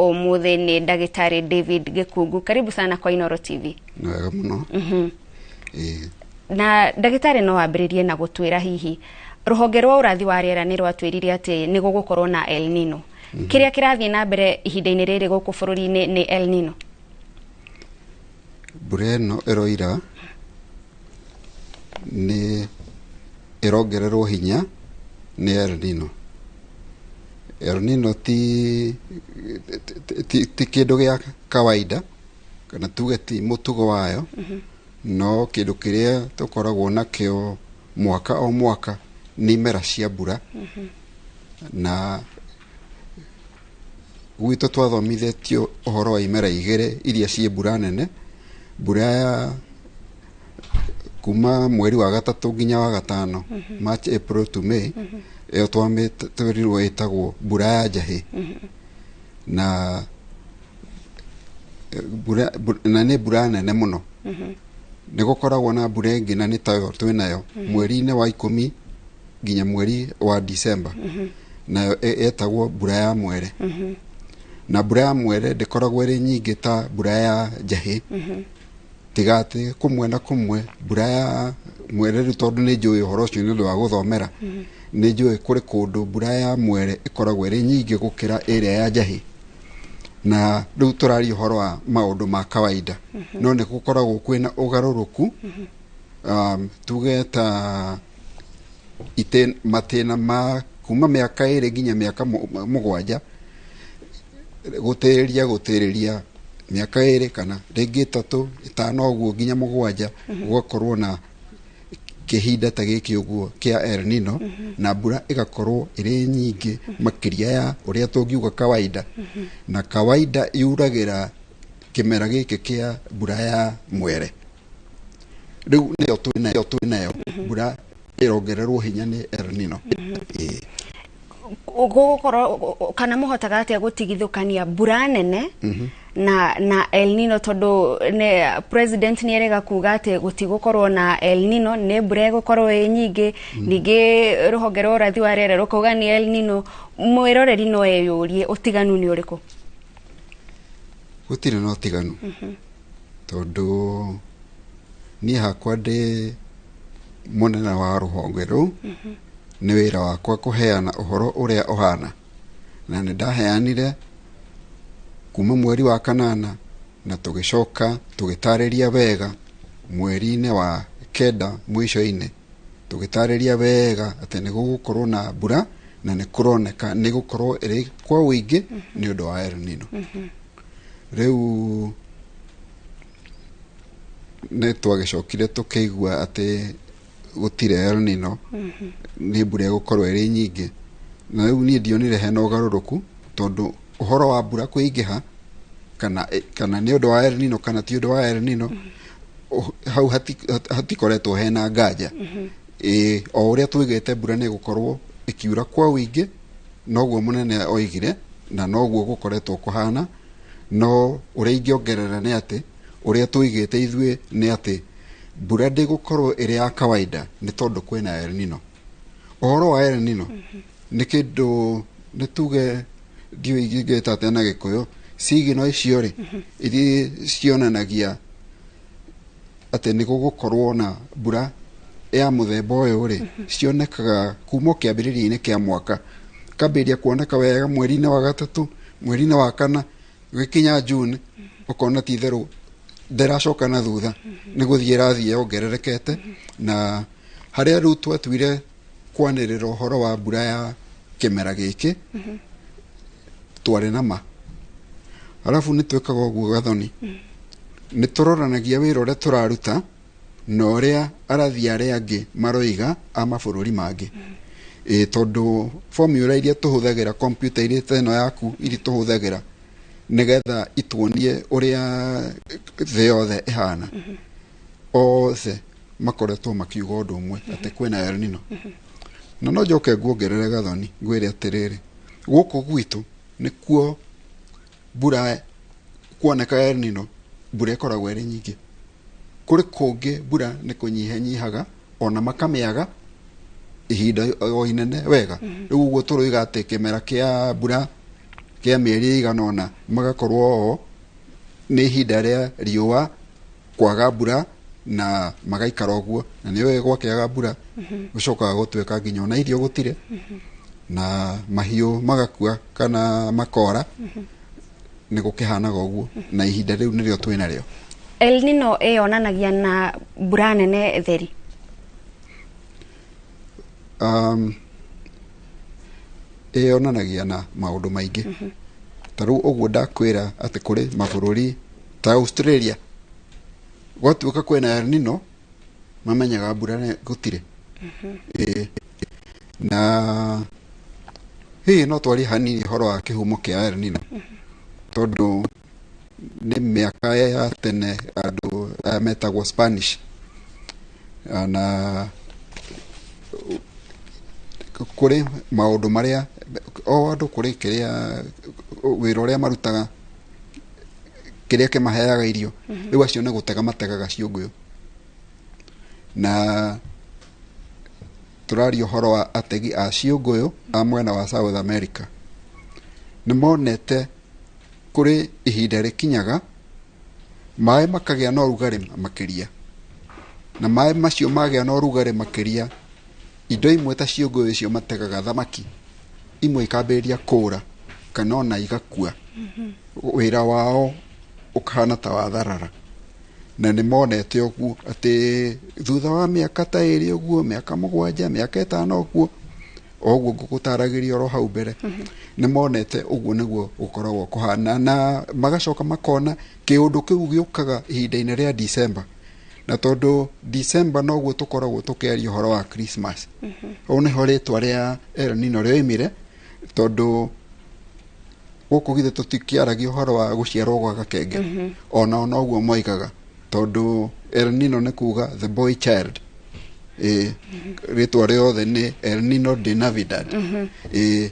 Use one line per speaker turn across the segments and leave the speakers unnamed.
Ũmũthĩ nĩ Ndagĩtarĩ David Gĩkungu. Karibu sana kwa Inooro TV.
Nĩ wega mũno. Ĩĩ.
Na ndagĩtarĩ, no wambĩrĩrie na gũtwĩra hihi rũhonge rwa ũrathi wa rĩera nĩ rwatwĩrire atĩ nĩ gũgũkorwo na El Nino. Kĩrĩa kĩrathiĩ na mbere ihinda-inĩ rĩrĩ gũkũ bũrũri-inĩ nĩ El Nino?
Mbura ĩno ĩroira nĩ ĩrongererwo hinya nĩ El Nino. El Nino ti kĩndũ gĩa kawaida, kana tuge ti mũtugo wayo, no kĩndũ kĩrĩa tũkoragwo nakĩo mwaka o mwaka nĩ imera cia mbura. Na gwitũ twathomithĩtio ũhoro wa imera igĩrĩ iria ciĩ mbura nene, mbura ya kuma mweri wa gatatũ nginya wa gatano, March, April to May. Ĩyo twerirwo ĩtagwo mbura ya njahĩ, na mbura na nĩ mbura nene mũno. Nĩ gũkoragwo na mbura ĩngĩ, na nĩ tayo twĩnayo mweri-inĩ wa 10 nginya mweri wa December, nayo ĩtagwo mbura ya mwere. Na mbura ya mwere ndĩkoragwo ĩrĩ nyingĩ ta mbura ya njahĩ, tiga atĩ kũmwe na kũmwe mbura ya mwere rĩu, tondũ nĩ njũĩ ũhoro ũcio nĩ ũndũ wa gũthomera, nĩ njũĩ kũrĩ kũndũ mbura ya mwere ĩkoragwo ĩrĩ nyingĩ gũkĩra ĩrĩa ya njahĩ. Na rĩu tũraria ũhoro wa maũndũ ma kawaida, no nĩ gũkoragwo kwĩna ũgarũrũku, tuge ta matĩna ma kuma mĩaka 2 nginya mĩaka 7, gũtĩrĩria mĩaka 2 kana rĩngĩ 3, 5 ũguo nginya 7, gũgakorwo na kĩhinda ta gĩkĩ ũguo kĩa El Nino, na mbura ĩgakorwo ĩrĩ nyingĩ makĩria ya ũrĩa tũngiuga kawaida. Na kawaida yuragĩra kĩmera gĩkĩ kĩa mbura ya mwere. Rĩu nĩyo twĩnayo, mbura ĩrongererwo hinya nĩ El Nino. Ĩĩ.
Gũgũkorwo kana mũhotaga atĩa gũtigithũkania mbura nene na El Nino, tondũ ne president nĩ erega kuga atĩ gũtigũkorwo na El Nino, nĩ mbura ĩgũkorwo ĩ nyingĩ? Ningĩ rũhonge rwa ũrathi wa rĩera rũkauga nĩ El Nino. Mwĩroreri no eyũrie ũtiganu nĩ ũrĩkũ?
Gũtirĩ na ũtiganu, tondũ niĩ hakwa ndĩ mũnene wa rũhonge rũu, nĩ wĩra wakwa kũheana ũhoro ũrĩa ũhana, na nĩ ndaheanire kuma mweri wa kanana, na tũgĩcoka tũgĩtarĩria wega mweri-inĩ wa kenda mũico-inĩ, tũgĩtarĩria wega atĩ nĩ gũgũkorwo na mbura, na nĩ kũroneka nĩ gũkorwo ĩrĩ kwa ũingĩ nĩ ũndũ wa El Nino. Rĩu nĩ twagĩcokire tũkĩigua atĩ gũtirĩ El Nino, nĩ mbura ĩgũkorwo ĩrĩ nyingĩ. Na rĩu niĩ ndionire hena ũgarũrũku, tondũ ũhoro wa mbura kũingĩha kana nĩ ũndũ wa El Nino kana ti ũndũ wa El Nino, hau hatikoretwo hena nganja. Ĩĩ, o ũrĩa tuigĩte mbura nĩ ĩgũkorwo ĩkiura kwa ũingĩ, noguo mũnene oigire na noguo gũkoretwo kũhana. No ũrĩa ingĩongerera nĩ atĩ ũrĩa tuigĩte ithuĩ nĩ atĩ mbura ndĩgũkorwo ĩrĩ ya kawaida nĩ tondũ kwĩna El Nino. Ũhoro wa El Nino nĩ kĩndũ, nĩ tuge, ndiũĩ ingĩta atĩa na Gĩkũyũ, signal icio rĩ, iria cionanagia atĩ nĩ gũgũkorwo na mbura ya mũthemba ũyũ rĩ, cionekaga kuma o kĩambĩrĩria-inĩ kĩa mwaka, kambĩrĩria kuoneka wega mweri-inĩ wa gatatũ, mweri-inĩ wa kana, gũgĩkinya June ũkona ti itherũ ndĩracoka na thutha, nĩ gũthiĩ ĩrathiĩ yongererekete. Na harĩa rĩu twatuire kwanĩrĩra ũhoro wa mbura ya kĩmera gĩkĩ, twarĩ na ma arabu nĩ twĩkaga ũguo, Gathoni, nĩ tũroranagia wĩra ũrĩa tũraruta na ũrĩa arathi arĩa angĩ maroiga a mabũrũri mangĩ. Ĩ tondũ formula iria tũhũthagĩra kompiuta iria ta ĩno yaku, iria tũhũthagĩra nĩgetha ituonie ũrĩa thĩ yothe ĩhana, othe makoretwo makiuga ũndũ ũmwe atĩ kwĩna El Nino. Na no njoke nguongerere, Gathoni, ngwĩre atĩrĩrĩ, gũkũ gwitũ nĩkuo mbura kuoneka El Nino, mbura ĩkoragwo ĩrĩ nyingĩ. Kũrĩ kũngĩ mbura nĩ kũnyihanyihaga, ona makamĩaga ihinda o inene wega. Rĩu ũguo tũroiga atĩ kĩmera kĩa mbura kĩa mĩeri ĩigana ũna magakorwo o nĩ ihinda rĩa riũa kwaga mbura na magaikara ũguo, na nĩ gwakĩaga mbura gũcokaga gũtuĩka nginya ona irio gũtirĩ na mahiũ magakua kana makora. Nĩ gũkĩhanaga ũguo na ihinda rĩu nĩrĩo twĩnarĩo.
El Nino ĩyonanagia na mbura nene theri.
Ĩyonanagia na maũndũ maingĩ. Ta rĩu ũguo ndakwĩra atĩ kũrĩ mabũrũri ta Australia gwatuĩka kwĩna El Nino mamenyaga mbura gũtirĩ. Na hihi no twarie hanini ũhoro wa kĩhumo kĩa El Nino, tondũ nĩ mĩaka ya tene andũ aya metagwo Spanish na kũrĩ maũndũ marĩa o andũ kũrĩ kĩrĩa wĩra ũrĩa marutaga kĩrĩa kĩmaheaga irio. Rĩu acio nĩ gũtega mategaga ciũngũyũ, na tũraria ũhoro wa ategi a ciũngũyũ a mwena wa South America. Nĩ monete kũrĩ ihinda rĩkinyaga maĩ makagĩa na ũrugarĩ makĩria, na maĩ macio magĩa na ũrugarĩ makĩria indo imwe ta ciũngũyũ icio mategaga thamaki imwe ikambĩrĩria kũũra kana ona igakua. Wĩra wao ũkahana ta watharara, na nĩ monete ũguo atĩ thutha wa mĩaka ta ĩrĩ ũguo, mĩaka 7, mĩaka 5 ũguo, o ũguo ngũgũtaragĩria oro hau mbere, nĩ monete ũguo nĩguo gũkoragwo kũhana, na magacoka makona kĩũndũ kĩu gĩũkaga ihinda-inĩ rĩa December. Na tondũ December noguo tũkoragwo tũkĩaria ũhoro wa Christmas, hau nĩho rĩtwa rĩa El Nino rĩoimire, tondũ gũkũ githĩ tũtikĩaragia ũhoro wa gũciarwo gwa gakenge, onao noguo moigaga, tondũ El Nino nĩ kuga the boy child. Rĩtwa rĩothe nĩ El Nino de Navidad,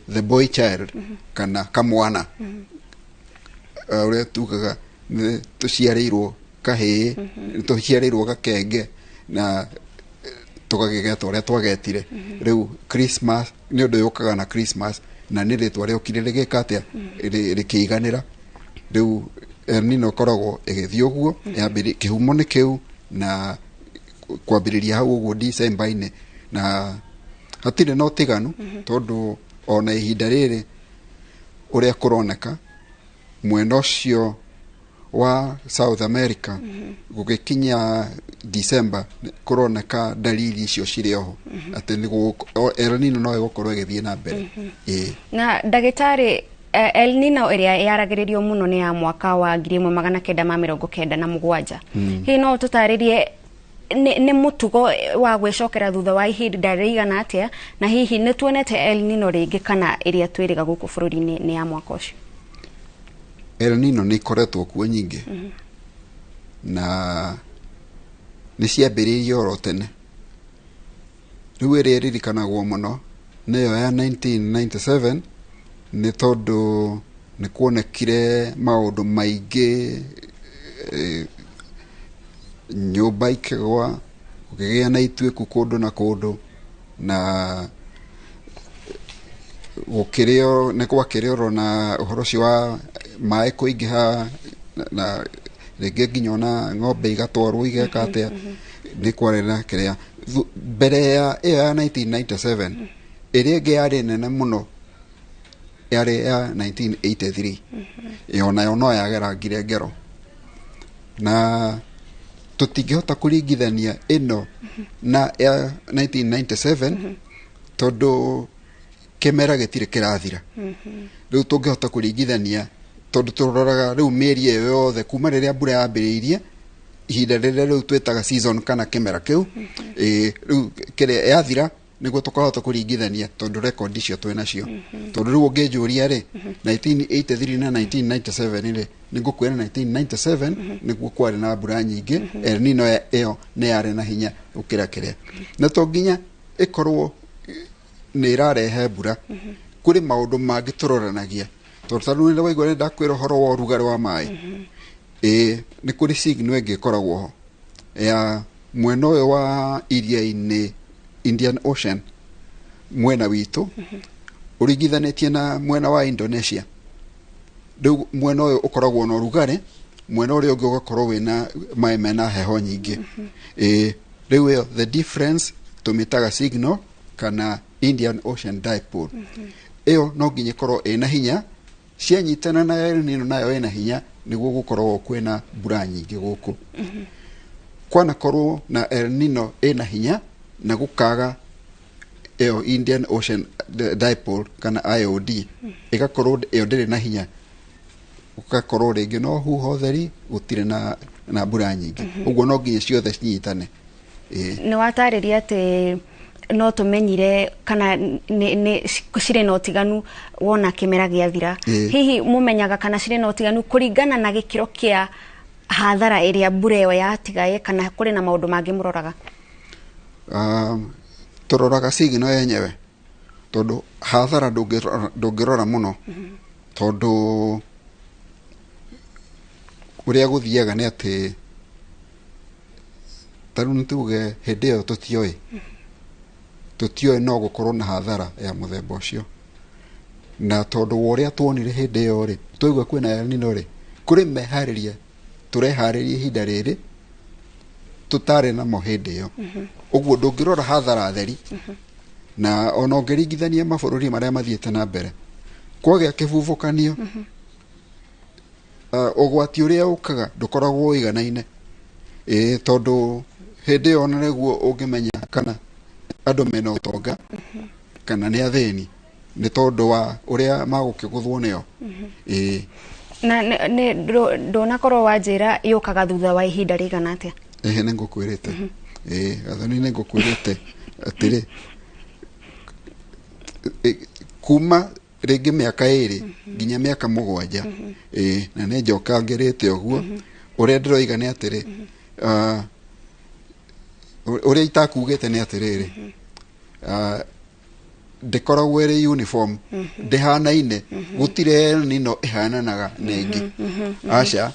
the boy child kana kamwana, ũrĩa tugaga nĩ tũciarĩirwo kahĩĩ, tũciarĩirwo gakenge na tũgagĩgeta ũrĩa twagetire. Rĩu Christmas nĩ ũndũ yũkaga na Christmas, na nĩ rĩtwa rĩokire rĩgĩka atĩa, rĩkĩiganĩra. Rĩu El Nino ĩkoragwo ĩgĩthiĩ ũguo, kĩhumo nĩ kĩu na kwambĩrĩria hau ũguo December-inĩ, na hatirĩ na ũtiganu tondũ ona ihinda rĩrĩ ũrĩa kũroneka mwena ũcio wa South America gũgĩkinya December kũroneka dalili icio cirĩ oho atĩ El Nino no ĩgũkorwo ĩgĩthiĩ na mbere.
Na ndagĩtarĩ, El Nino ĩrĩa yaragĩrĩrio mũno nĩ ya mwaka wa 1997. Hihi no tũtarĩrie nĩ mũtugo wa gwĩcokera thutha wa ihinda rĩigana atĩa, na hihi nĩ tuonete El Nino rĩngĩ kana ĩrĩa twĩrĩga gũkũ bũrũri-inĩ nĩ ya mwaka ũcio?
El Nino nĩ ikoretwo kuo nyingĩ na nĩ ciambĩrĩirie oro tene. Rĩu ĩrĩa ĩririkanagwo mũno nĩyo ya 1997, nĩ tondũ nĩ kuonekire maũndũ maingĩ, nyũmba ikĩgwa, gũkĩgĩa na ituĩku kũndũ na kũndũ, na gũkĩrĩo nĩ gwakĩrĩ oro na ũhoro ũcio wa maĩ kũingĩha na rĩngĩ nginya ona ng'ombe igatwarwo igeka atĩa, nĩ kwarĩ na kĩrĩa. Mbere ya ĩyo ya 1997, ĩrĩa ĩngĩ yarĩ nene mũno yarĩ ya 1983, ĩyo nayo no yagerangire ngero, na tũtingĩhota kũringithania ĩno na ya 1997 tondũ kĩmera gĩtirĩ kĩrathira. Rĩu tũngĩhota kũringithania tondũ tũroraga rĩu mĩeri ĩyo yothe kuma rĩrĩa mbura yambĩrĩirie ihinda rĩrĩa rĩu twĩtaga season kana kĩmera kĩu, rĩu kĩrĩa yathira nĩguo tũkahota kũringithania tondũ record icio twĩ nacio. Tondũ rĩu ũngĩnjũria rĩ, 1983 na 1997 rĩ, nĩngũkwĩra 1997 nĩguo kwarĩ na mbura nyingĩ, El Nino ĩyo nĩ yarĩ na hinya gũkĩra kĩrĩa. Na to nginya ĩkorwo nĩ ĩrarehe mbura, kũrĩ maũndũ mangĩ tũroranagia. Tondũ ta rĩu nĩ waigua nĩ ndakwĩra ũhoro wa ũrugarĩ wa maĩ, nĩ kũrĩ signal ĩngĩ ĩkoragwo ho ya mwena ũyũ wa iria-inĩ Indian Ocean mwena witũ ũringithanĩtie na mwena wa Indonesia. Rĩu mwena ũyũ ũkoragwo na ũrugarĩ, mwena ũrĩa ũngĩ ũgakorwo wĩna maĩ mena heho nyingĩ. Ĩĩ, rĩu ĩyo the difference tũmĩtaga signal kana Indian Ocean Dipole. Ĩyo no nginya ĩkorwo ĩna hinya, cianyitana na El Nino nayo ĩna hinya, nĩguo gũkoragwo kwĩna mbura nyingĩ gũkũ. Kwanakorwo na El Nino ĩna hinya na gũkaga ĩyo Indian Ocean Dipole kana IOD, ĩgakorwo ĩyo ndĩrĩ na hinya, gũgakorwo rĩngĩ no huho theri, gũtirĩ na mbura nyingĩ. Ũguo no nginya ciothe cinyitane. Ĩĩ.
Nĩ watarĩria atĩ no tũmenyire kana nĩ cirĩ na ũtiganu wona kĩmera gĩathira. Hihi mũmenyaga kana cirĩ na ũtiganu kũringana na gĩkĩro kĩa hathara ĩrĩa mbura ĩyo yatigaye, kana kũrĩ na maũndũ mangĩ mũroraga?
Tũroraga signal yenyewe, tondũ hathara ndũngĩrora mũno, tondũ ũrĩa gũthiaga nĩ atĩ ta rĩu nĩtuge hĩndĩ ĩyo tũtioĩ no gũkorwo na hathara ya mũthemba ũcio, na tondũ wa ũrĩa tuonire hĩndĩ ĩyo rĩ, twaigua kwĩna El Nino rĩ, kũrĩ meharĩria tũreharĩria ihinda rĩrĩ tũtarĩ namo hĩndĩ ĩyo. Ũguo ndũngĩrora hathara theri, na ona ũngĩringithania mabũrũri marĩa mathiĩte na mbere, kwagĩa kĩbubũkanio, ũgwati ũrĩa ũkaga ndũkoragwo ũiganaine. Ĩĩ, tondũ hĩndĩ ĩyo ona nĩguo ũngĩmenya kana andũ mena ũtonga kana nĩ athĩni, nĩ tondũ wa ũrĩa magũkĩgũthwo nĩo. Ĩĩ.
Na nĩ ndũnakorwo wanjĩra yũkaga thutha wa ihinda rĩigana atĩa?
Ĩhĩ, nĩ ngũkwĩrĩte. Ĩĩ, Gathoni, nĩ ngũkwĩrĩte atĩrĩ, kuma rĩngĩ mĩaka 2 nginya mĩaka 7. Ĩĩ, na nĩ njokangĩrĩte ũguo. Ũrĩa ndĩroiga nĩ atĩrĩ, ũrĩa itakugĩte nĩ atĩrĩrĩ, ndĩkoragwo ĩrĩ uniform, ndĩhanaine, gũtirĩ El Nino ĩhananaga na ĩngĩ, aca.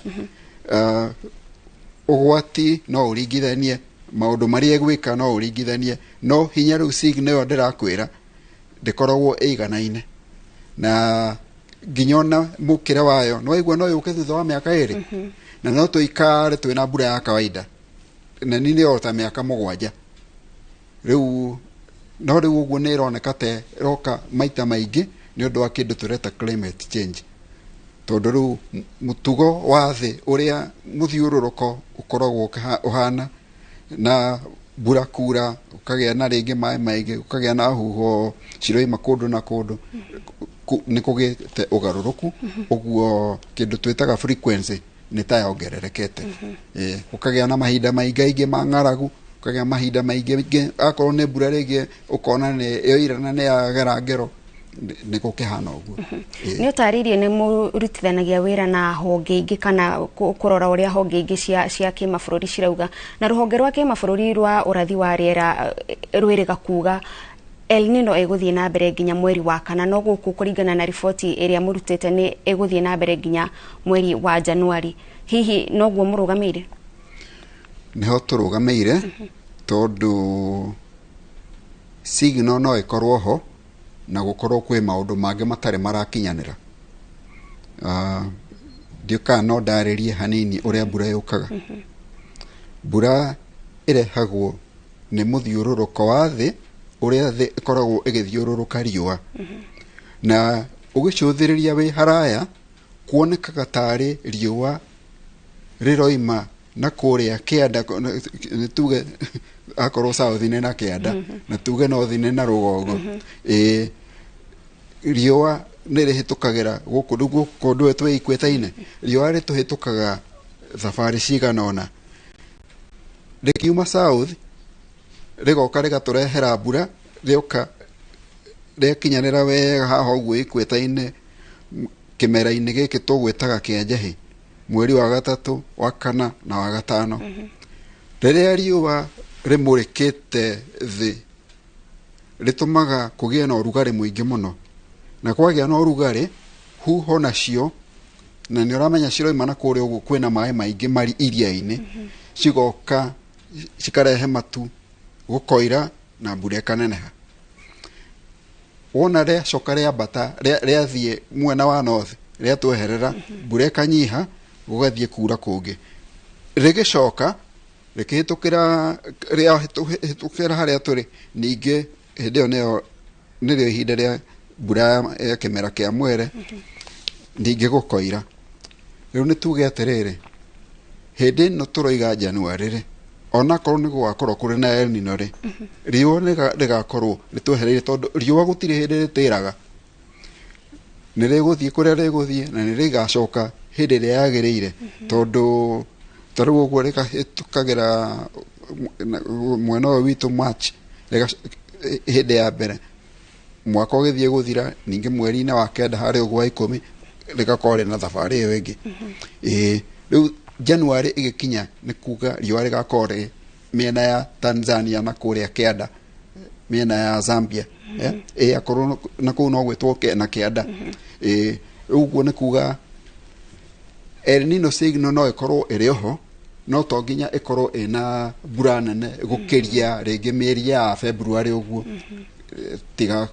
Ũgwati no ũringithanie, maũndũ marĩa ĩgwĩka no ũringithanie, no hinya rĩu signal ĩyo ndĩrakwĩra ndĩkoragwo ĩiganaine, na nginya ona mũkĩre wayo no waigua no yũke thutha wa mĩaka 2, na no tũikare twĩna mbura ya kawaida, na ni nĩ o ta mĩaka 7 rĩu. No rĩu ũguo nĩ ĩroneka ta ĩroka maita maingĩ nĩ ũndũ wa kĩndũ tũreta climate change, tondũ rĩu mũtugo wa thĩ ũrĩa mũthiũrũrũko ũkoragwo ũhana, na mbura kura, ũkagĩa na rĩngĩ maĩ maingĩ, ũkagĩa na huho ciroima kũndũ na kũndũ, nĩ kũgĩte ũgarũrũku. Ũguo kĩndũ twĩtaga frequency nĩ ta yongererekete. Ĩĩ, ũkagĩa na mahinda maingaingĩ ma ng'aragu, ũkagĩa mahinda maingĩ akorwo nĩ mbura rĩngĩ ũkona nĩ yoira na nĩ yagera ngero, nĩ gũkĩhana ũguo. Ĩĩ.
Nĩ ũtarĩirie nĩ mũrutithanagia wĩra na honge ingĩ kana kũrora ũrĩa honge ingĩ cia kĩmabũrũri cirauga, na rũhonge rwa kĩmabũrũri rwa ũrathi wa rĩera rwĩrĩga kuga El Nino ĩgũthiĩ na mbere nginya mweri wa kana, no gũkũ kũringana na riboti ĩrĩa mũrutĩte nĩ ĩgũthiĩ na mbere nginya mweri wa Januari. Hihi noguo mũrũgamĩire?
Nĩho tũrũgamĩire, tondũ signal no ĩkorwo ho na gũkorwo kwĩ maũndũ mangĩ matarĩ marakinyanĩra. Ndiũĩ kana no ndarĩrie hanini ũrĩa mbura yũkaga. Mbura ĩrehagwo nĩ mũthiũrũrũko wa thĩ, ũrĩa thĩ ĩkoragwo ĩgĩthiũrũrũka riũa, na ũgĩcũthĩrĩria wĩ haraya kuonekaga tarĩ riũa rĩroima na kũrĩa kĩanda, nĩ tuge akorwo south nĩ na kĩanda, na tuge north nĩ na rũgongo. Ĩĩ, riũa nĩ rĩhĩtũkagĩra gũkũ, rĩu gũkũ ndũĩ twĩ equator-inĩ, riũa rĩtũhĩtũkaga thabarĩ cigana ũna, rĩkiuma south rĩgoka rĩgatũrehera mbura, rĩoka rĩakinyanĩra wega haha ũguo equator-inĩ kĩmera-inĩ gĩkĩ tũgwĩtaga kĩa njahĩ, mweri wa 3, wa 4 na wa 5. Rĩrĩa riũa rĩmũrĩkĩte thĩ, rĩtũmaga kũgĩe na ũrugarĩ mũingĩ mũno, na kwagĩa na ũrugarĩ, huho nacio, na nĩ ũramenya ciroima na kũrĩa ũguo kwĩna maĩ maingĩ marĩ iria-inĩ, cigoka cikarehe matu, gũkoira na mbura ĩkaneneha. Wona rĩacoka rĩambata, rĩathiĩ mwena wa north, Rĩatweherera, mbura ĩkanyiha, gũgathiĩ kura kũngĩ, rĩgĩcoka rĩkĩhĩtũkĩra, rĩahĩtũkĩra harĩa tũrĩ. Ningĩ hĩndĩ ĩyo nĩyo nĩrĩo ihinda rĩa mbura ya kĩmera kĩa mwere, ningĩ gũkoira. Rĩu nĩ tuge atĩrĩrĩ, hĩndĩ ĩno tũroiga January rĩ, onakorwo nĩ gũgakorwo kũrĩ na El Nino rĩ, riũa rĩgakorwo rĩtwehereire, tondũ riũa gũtirĩ hĩndĩ rĩtĩraga, nĩ rĩgũthiĩ kũrĩa rĩgũthiĩ na nĩ rĩgacoka hĩndĩ ĩrĩa yagĩrĩire, tondũ ta rĩu ũguo rĩkahĩtũkagĩra mwena ũyũ witũ March hĩndĩ ya mbere, mwaka ũgĩthiĩ gũthira, ningĩ mweri-inĩ wa 9 harĩa ũguo wa 10 rĩgakorwo rĩna thabarĩ ĩyo ĩngĩ. Ĩĩ, rĩu January ĩgĩkinya nĩ kuga riũa rĩgakorwo rĩ mĩena ya Tanzania na kũrĩa kĩanda, mĩena ya Zambia, ĩ akorwo na kũu no gwĩtwo na kĩanda. Ĩ ũguo nĩ kuga El Nino signal no ĩkorwo ĩrĩ oho, no to nginya ĩkorwo ĩna mbura nene gũkĩria rĩngĩ mĩeri ya February ũguo. Tiga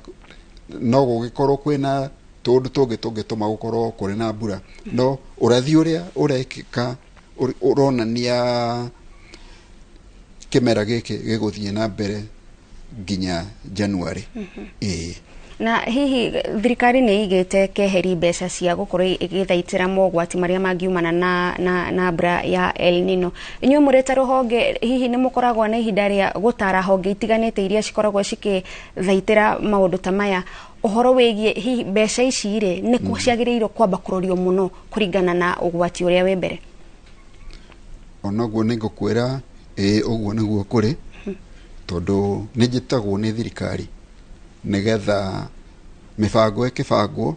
no gũgĩkorwo kwĩna tũndũ tũngĩ tũngĩtũma gũkorwo kũrĩ na mbura, no ũrathi ũrĩa ũrekĩka ũronania kĩmera gĩkĩ gĩgũthiĩ na mbere nginya January. Ĩĩ.
Na hihi thirikari nĩ igĩte keheri mbeca cia gũkorwo ĩgĩthaitĩra mogwati marĩa mangiumana na mbura ya El Nino? Inyuĩ mũrĩ ta rũhonge, hihi nĩ mũkoragwo na ihinda rĩa gũtara honge itiganĩte iria cikoragwo cikĩthaitĩra maũndũ ta maya ũhoro wĩgiĩ hihi mbeca ici rĩ nĩ kũ ciagĩrĩirwo kwamba kũrorio mũno kũringana na ũgwati ũrĩa wĩ mbere?
Onoguo nĩ ngũkwĩra ĩĩ, ũguo nĩguo kũrĩ, tondũ nĩ njĩtagwo nĩ thirikari nĩgetha mĩbango ĩkĩbangwo,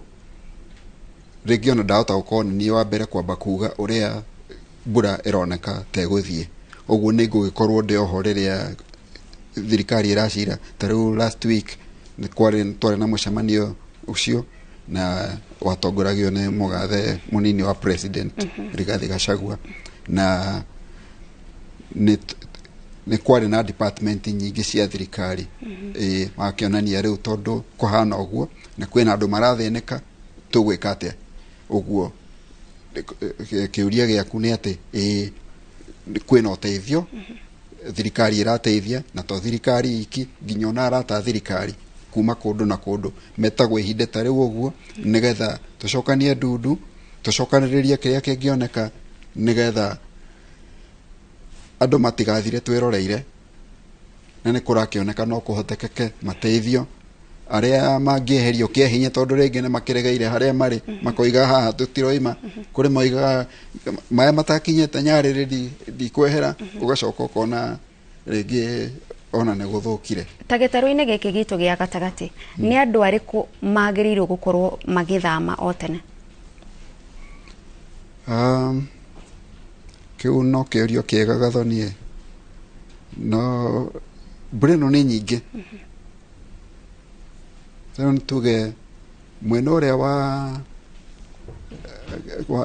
rĩngĩ ona ndahota gũkorwo nĩ niĩ wa mbere kwamba kuga ũrĩa mbura ĩroneka ta ĩgũthiĩ. Ũguo nĩ ngũgĩkorwo ndĩ oho rĩrĩa thirikari ĩracira. Ta rĩu last week nĩ kwarĩ twarĩ na mũcemanio ũcio na watongoragio nĩ mũgathe mũnini wa president Rigathi Gachagua, na nĩ kwarĩ na department nyingĩ cia thirikari, ĩ makĩonania rĩu tondũ kũhana ũguo na kwĩna andũ marathĩnĩka, tũgwĩka atĩa? Ũguo kĩũria gĩaku nĩ atĩ ĩ kwĩna ũteithio thirikari ĩrateithia, na to thirikari iki, nginya ona arata a thirikari kuma kũndũ na kũndũ metagwo ihinda ta rĩu ũguo nĩgetha tũcokanie ndundu, tũcokanĩrĩrie kĩrĩa kĩngĩoneka nĩgetha andũ matigathire twĩroreire, na nĩ kũrakĩoneka no kũhotekeke mateithio arĩa mangĩeherio kĩa hinya, tondũ rĩngĩ nĩ makĩregeire harĩa marĩ, makoiga haha tũtiroima. Kũrĩ moigaga maya matakinyĩte nyarĩrĩ ndikwehera, ũgacoka ũkona rĩngĩ ona nĩ gũthũkire.
Ta gĩtarũ-inĩ gĩkĩ gitũ gĩa gatagatĩ, nĩ andũ arĩkũ magĩrĩirwo gũkorwo magĩthama o tene?
Kĩu no kĩũrio kĩega gathonie, no mbura ĩno nĩ nyingĩ. Rĩu nĩ tuge mwena ũrĩa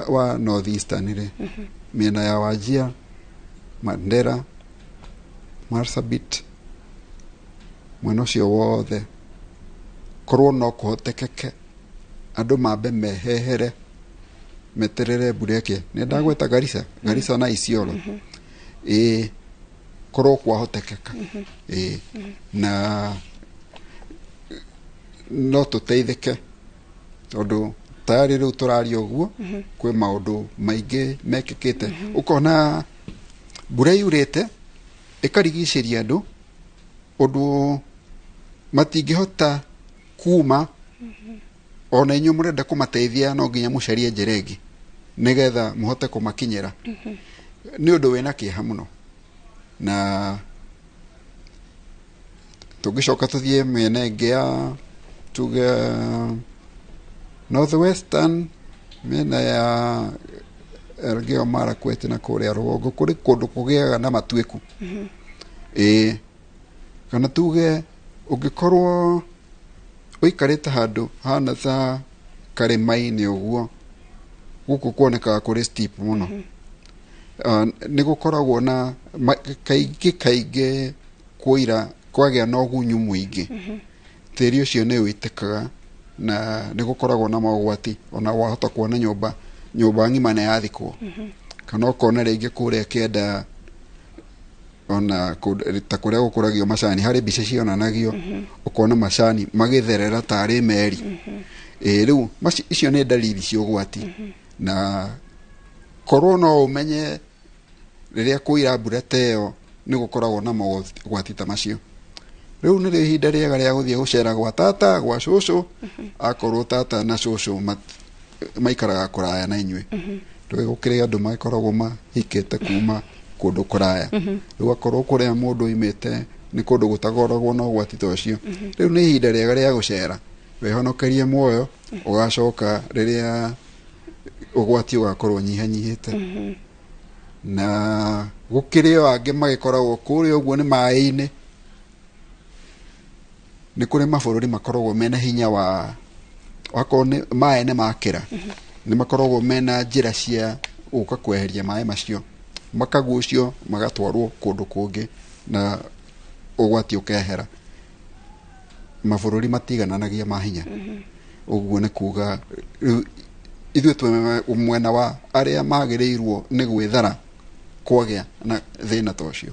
wa north eastern rĩ, mĩena ya Wajir, Mandera, Marsabit, mwena ũcio wothe, korwo no kũhotekeke andũ mambe mehehere meterere mbura ĩke. Nĩ ndagweta Garissa, Garissa na Isiolo, ĩĩ, korwo kwahotekeka, ĩĩ, na no tũteithĩke, tondũ tayarĩ rĩu tũraria ũguo kwĩ maũndũ maingĩ mekĩkĩte, ũkona mbura yurĩte ĩkarigicĩria andũ ũndũ matingĩhota kuma. Ona inyuĩ mũrenda kũmateithia, no nginya mũcarie njĩra ĩngĩ nĩgetha mũhote kũmakinyĩra. Nĩ ũndũ wĩna kĩeha mũno. Na tũngĩcoka tũthiĩ mĩena ĩngĩ ya tuge north western, mĩena ya Elgeyo Marakwet na kũrĩa rũgongo, kũrĩ kũndũ kũgĩaga na matuĩku, ĩĩ, kana tuge ũngĩkorwo ũikarĩte handũ hana ta karĩma-inĩ ũguo, gũkũ kuonekaga kũrĩ steep mũno, nĩ gũkoragwo na kaingĩ kaingĩ kwoira kwagĩa na ũgunyu mũingĩ, tĩri ũcio nĩ ũitĩkaga. Na nĩ gũkoragwo na mogwati, ona wahota kuona nyũmba nyũmba ng'ima nĩ yathikwo, kana ũkona rĩngĩ kũrĩa kĩenda ona ta kũrĩa gũkũragio macani, harĩ mbica cionanagio ũkona macani magĩtherera tarĩ meri. Ĩ rĩu icio nĩ ndariri cia ũgwati, na korwo no ũmenye rĩrĩa kũira mbura ta ĩyo nĩ gũkoragwo na mogwati ta macio. Rĩu nĩrĩo ihinda rĩega rĩa gũthiĩ gũcera gwa tata, gwa cũcũ, akorwo tata na cũcũ maikaraga kũraya na inyuĩ. Rĩu gũkĩrĩ andũ makoragwo mahikĩte kuma kũndũ kũraya, rĩu akorwo kũrĩa mũndũ oimĩte nĩ kũndũ gũtakoragwo na ũgwati ta ũcio, rĩu nĩ ihinda rĩega rĩa gũcera wĩhonokerie muoyo, ũgacoka rĩrĩa ũgwati ũgakorwo ũnyihanyihĩte. Na gũkĩrĩ o angĩ magĩkoragwo kũrĩa ũguo nĩ maĩ-inĩ. Nĩ kũrĩ mabũrũri makoragwo mena hinya wa wakorwo nĩ maĩ nĩ makĩra, nĩ makoragwo mena njĩra cia gũka kweheria maĩ macio, makagucio magatwarwo kũndũ kũngĩ na ũgwati ũkehera. Mabũrũri matigananagia mahinya. Ũguo nĩ kuga rĩu ithuĩ twĩ mwena wa arĩa magĩrĩirwo nĩ gwĩthara kwagĩa na thĩna ta ũcio.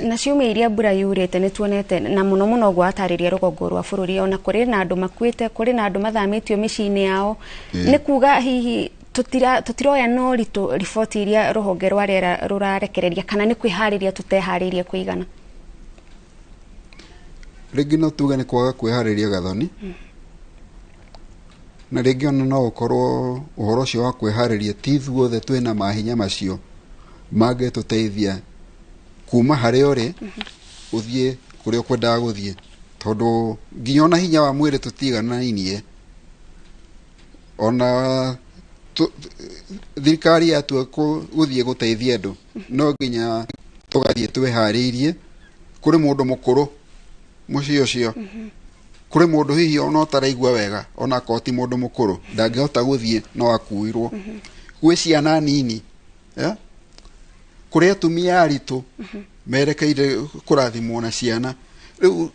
Na ciumia iria mbura yurĩte nĩ tuonete na mũno mũno ũguo atarĩria rũgongo rwa bũrũri, ona kũrĩ na andũ makuĩte, kũrĩ na andũ mathamĩtio mĩciĩ-inĩ yao. Nĩ kuga hihi tũtiroya na ũritũ riboti iria rũhonge rwa rĩera rũrarekereria, kana nĩ kwĩharĩria tũteharĩirie kũigana?
Rĩngĩ no tuge nĩ kwaga kwĩharĩria gathoni, na rĩngĩ ona no ũkorwo ũhoro ũcio wa kwĩharĩria ti ithuothe twĩna mahinya macio mangĩtũteithia kuma harĩa ũrĩ ũthiĩ kũrĩa ũkwendaga gũthiĩ, tondũ nginya ona hinya wa mwĩrĩ tũtiganainie. Ona thirikari yatua gũthiĩ gũteithia andũ, no nginya tũgathiĩ twĩharĩirie. Kũrĩ mũndũ mũkũrũ mũciĩ ũcio, kũrĩ mũndũ hihi ona ũtaraigua wega, ona akorwo ti mũndũ mũkũrũ ndangĩhota gũthiĩ no akuirwo. Gwĩ ciana nini, kũrĩ atumia aritũ merekeire kũrathimwo na ciana. Rĩu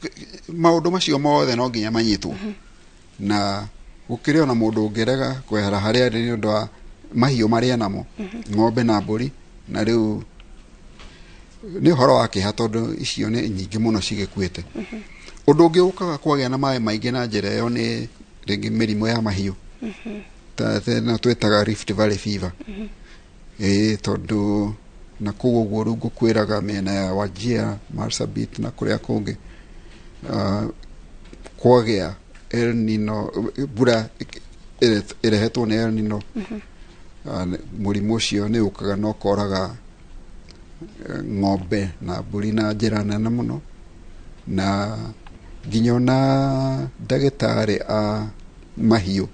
maũndũ macio mothe no nginya manyitwo. Na gũkĩrĩ ona mũndũ ũngĩrega kwehera harĩa arĩ nĩ ũndũ wa mahiũ marĩa namo, ng'ombe na mbũri. Na rĩu nĩ ũhoro wa kĩeha tondũ icio nĩ nyingĩ mũno cigĩkuĩte. Ũndũ ũngĩ ũkaga kwagĩa na maĩ maingĩ na njĩra ĩyo nĩ rĩngĩ mĩrimũ ya mahiũ, ta ĩno twĩtaga Rift Valley fever. Ĩĩ, tondũ na kũu ũguo rĩu ngũkwĩraga mĩena ya Wajir, Marsabit na kũrĩa kũngĩ, kwagĩa El Nino, mbura ĩrehetwo nĩ El Nino, mũrimũ ũcio nĩ ũkaga na ũkoraga ng'ombe na mbũri na njĩra nene mũno. Na nginya ona ndagĩtarĩ a mahiũ,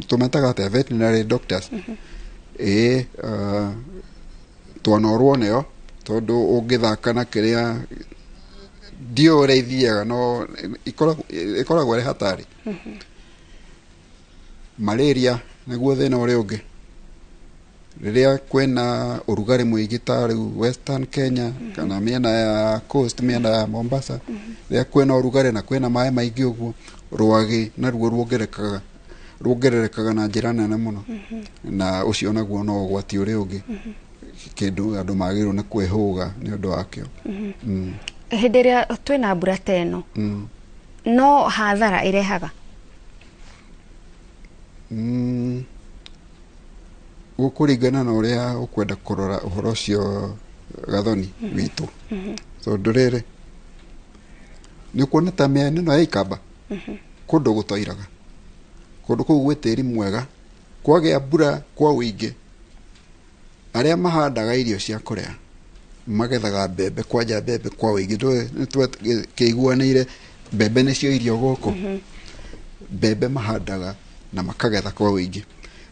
tũmetaga atĩa, veterinary doctors, ĩĩ, twanorwo nĩo tondũ ũngĩthaka na kĩrĩa ndiũĩ ũrĩa ithiaga, no ĩkoragwo ĩrĩ hatari. Malaria nĩguo thĩna ũrĩa ũngĩ, rĩrĩa kwĩna ũrugarĩ mũingĩ ta rĩu Western Kenya kana mĩena ya coast, mĩena ya Mombasa, rĩrĩa kwĩna ũrugarĩ na kwĩna maĩ maingĩ ũguo, rwagĩ naruo ruongererekaga na njĩra nene mũno, na ũcio naguo no ũgwati ũrĩa ũngĩ, kĩndũ andũ magĩrĩirwo nĩ kwĩhũga nĩ ũndũ wakĩo.
Hĩndĩ ĩrĩa twĩna mbura ta ĩno, no hathara ĩrehaga?
Gũkũringana na ũrĩa ũkwenda kũrora ũhoro ũcio gathoni witũ, tondũ rĩrĩ nĩ ũkuona ta mĩena ĩno ya Ikamba kũndũ gũtoiraga, kũndũ kũu gwĩ tĩri mwega, kwagĩa mbura kwa ũingĩ, arĩa mahandaga irio cia kũrĩa magethaga mbembe, kwanja mbembe kwa ũingĩ. Nĩ twakĩiguanĩire mbembe nĩcio irio gũkũ, mbembe mahandaga na makagetha kwa ũingĩ.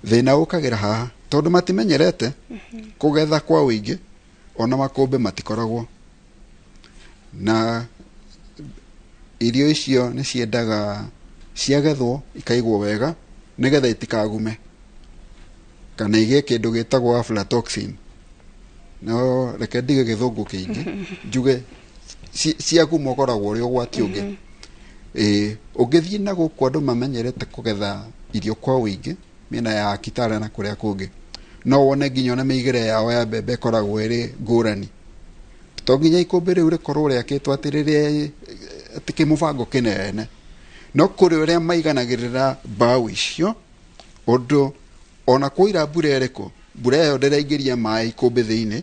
Thĩna ũkagĩra haha tondũ matimenyerete kũgetha kwa ũingĩ, ona makũmbĩ matikoragwo na irio icio. Nĩ ciendaga ciagethwo ikaigwo wega nĩgetha itikagume kana igĩe kĩndũ gĩtagwo aflatoxin. No reke ndige gĩthũngũ kĩingĩ, njuge ciaguma ũkoragwo ũrĩ ũgwati ũngĩ. Ĩĩ, ũngĩthiĩ na gũkũ andũ mamenyerete kũgetha irio kwa ũingĩ mĩena ya Kitale na kũrĩa kũngĩ, no wone nginya ona mĩigĩre yao ya mbembe ĩkoragwo ĩrĩ ngũrani. To nginya ikũmbĩ rĩu rĩkorwo rĩakĩtwo atĩ rĩrĩa atĩ kĩmũbango kĩnene, no kũrĩ ũrĩa maiganagĩrĩra mbaũ icio ũndũ ona kwaura mbura ĩrĩkũ, mbura ĩyo ndĩraingĩria maĩ ikũmbĩ thĩinĩ,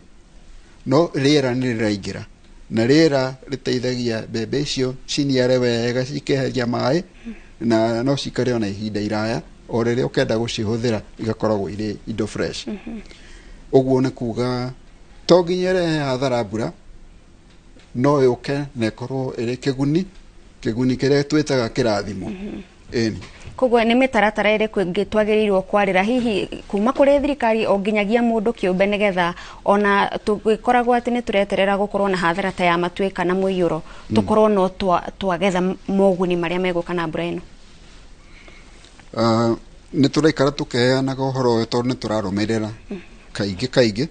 no rĩera nĩ rĩraingĩra, na rĩera rĩteithagia mbembe icio ciniare wega, cikeheria maĩ, na no cikare ona ihinda iraya o rĩrĩa ũkenda gũcihũthĩra igakoragwo irĩ indo fresh. Ũguo nĩ kuga to nginya ĩrehe hathara mbura, no yũke na ĩkorwo ĩrĩ kĩguni, kĩguni kĩrĩa twĩtaga kĩrathimo. Ĩni.
Koguo nĩ mĩtaratara ĩrĩkũ ĩngĩ twagĩrĩirwo kwarĩra hihi kuma kũrĩ thirikari o nginyagia mũndũ kĩũmbe, nĩgetha ona tũgĩkoragwo atĩ nĩ tũreterera gũkorwo na hathara ta ya matuĩka na mũiyũro, tũkorwo no twagetha moguni marĩa megũka na mbura ĩno?
Nĩ tũraikara tũkĩheanaga ũhoro ũyũ tondũ nĩ tũrarũmĩrĩra kaingĩ kaingĩ.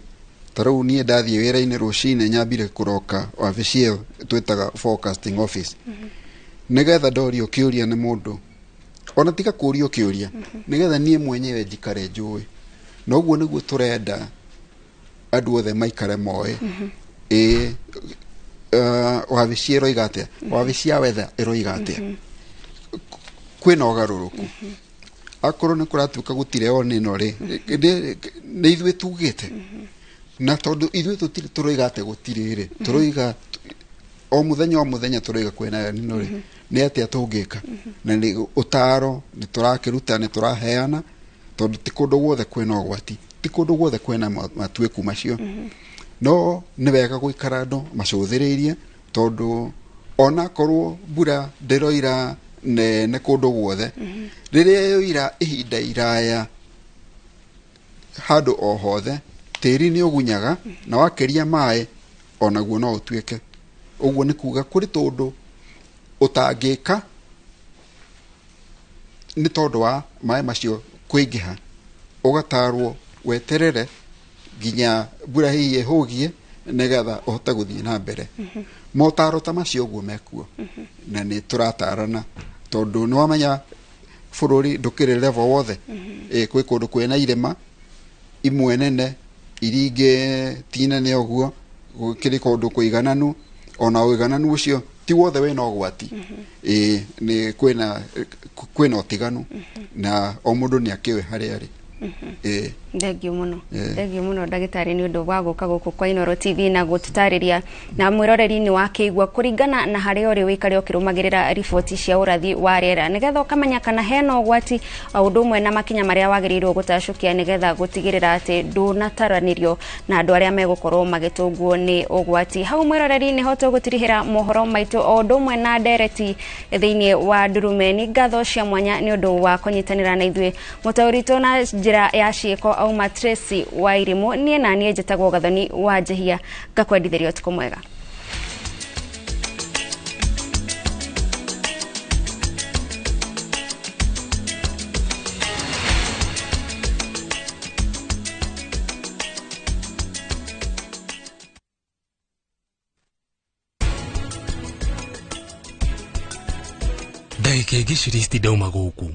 Ta rĩu niĩ ndathiĩ wĩra-inĩ rũcinĩ nyambire kũroka wabici ĩyo twĩtaga forecasting office, nĩgetha ndorio kĩũria nĩ mũndũ, ona tiga kũrio kĩũria, nĩgetha niĩ mwenyewe njikare njũĩ. Na ũguo nĩguo tũrenda andũ othe maikare moĩ. Ĩĩ, wabici ĩroiga atĩa, wabici ya weather ĩroiga atĩa, kwĩna ũgarũrũku. Akorwo nĩ kũratuĩka gũtirĩ o nĩno rĩ, nĩ ithuĩ tugĩte, na tondũ ithuĩ tũtirĩ tũroiga atĩ gũtirĩ rĩ, tũroiga o mũthenya o mũthenya tũroiga kwĩna nĩno rĩ, nĩ atĩa tũngĩka? Na nĩ ũtaro nĩ tũrakĩruta, nĩ tũraheana, tondũ ti kũndũ guothe kwĩna ũgwati, ti kũndũ guothe kwĩna matuĩku macio. No nĩ wega gũikara andũ macũthĩrĩirie, tondũ onakorwo mbura ndĩroira nene kũndũ guothe, rĩrĩa yoira ihinda iraya handũ o hothe, tĩri nĩ ũgunyaga, na wakĩria maĩ onaguo no ũtuĩke. Ũguo nĩ kuga kũrĩ tũndũ ũtangĩka nĩ tondũ wa maĩ macio kũingĩha, ũgatarwo weterere nginya mbura hihi ĩhũgie nĩgetha ũhote gũthiĩ na mbere. Motaro ta macio ũguo mekuo, na nĩ tũratarana, tondũ nĩ wamenya bũrũri ndũkĩrĩ level wothe. Ĩ, kwĩ kũndũ kwĩna irĩma imwe nene, iria ingĩ ti nene ũguo, gũkĩrĩ kũndũ kũigananu, ona ũigananu ũcio ti wothe wĩna ũgwati. Ĩ, nĩ kwĩna ũtiganu, na o mũndũ nĩ akĩũĩ harĩa arĩ. Ĩ.
Thengiũ mũno. Thengiũ mũno ndagĩtarĩ nĩ ũndũ wa gũka gũkũ kwa Inooro TV na gũtũtarĩria, na mwĩroreri nĩ wakĩigua kũringana na harĩa ũrĩ ũikare ũkĩrũmagĩrĩra riboti cia ũrathi wa rĩera, nĩgetha ũkamenya kana hena ũgwati o ũndũ ũmwe na makinya marĩa wagĩrĩirwo gũtacũkia, nĩgetha gũtigĩrĩra atĩ ndũnataranĩrio na andũ arĩa megũkorwo magĩtũngwo nĩ ũgwati. Hau mwĩroreri nĩho tũgũtirihĩra mohoro maitũ o ũndũ ũmwe na ndereti thĩinĩ wa Ndurumeni. Ngatho cia mwanya nĩ ũndũ wa kũnyitanĩra na ithuĩ, mũtaũri na njĩra ya ciĩko auma Tracy wa Irimũ. Niĩ na niĩ njĩtagwo Gathoni wa Njehia, ngakwendithĩria ũtukũ mwega.
Ndagĩka ĩngĩ ciringi ndauma gũkũ.